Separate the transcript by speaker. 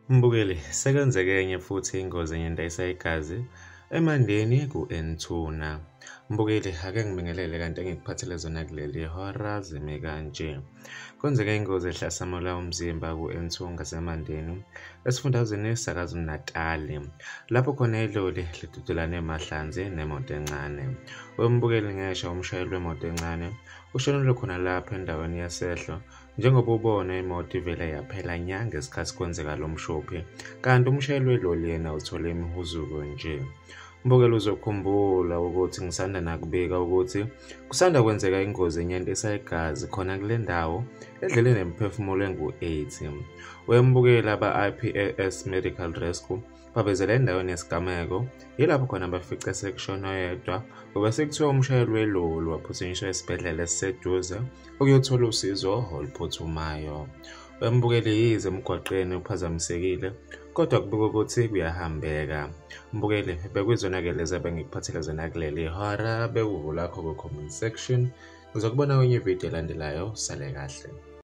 Speaker 1: Mbukeli, sekwenzeke enye futhi ingozi enyandayisa igazi eMandeni ku-N2. Mbukeli, ake ngibingelele kanti engikuphathele zona kuleli hora zime kanje. Kwenzeke ingozi ehlasimula umzimba ku-N2 ngaseMandeni, esifundazweni saKwaZulu-Natali, lapho khona iloli lidudulane mahlanze nemoto encane. Wembukeli, ngeshwa umshayeli wemoto encane ushonele khona lapho endaweni yesehlo, njengoba ubona imoto ivele yaphela nya ngesikhathi kwenzeka lo mshophi, kanti umshayeli weloli yena uthole imihuzuko nje. Mbukeli, uzokhumbula ukuthi ngisanda nakubika ukuthi kusanda kwenzeka ingozi enyantisa igazi khona kule ndawo edlele nemiphefumulo engu-80. Wembukeli, aba-IPAS Medical Rescue bavezela endaweni yesigameko, yilapho khona bafice sekushona oyedwa, ngoba sekuthiwa umshayeli weloli waphuthunyiswa esibhedlela esiseduze ukuyothola usizo oluphuthumayo. Wembukeli, yize emgwaqeni uphazamisekile, kodwa kubikwa ukuthi kuyahambeka. Mbukeli, bekuyizona-ke lezi ebengikuphathele zona kuleli hora. Bekuwuvo lakho kwi-comment section. Ngizokubona kwenye ividiyo elandelayo. Sale kahle.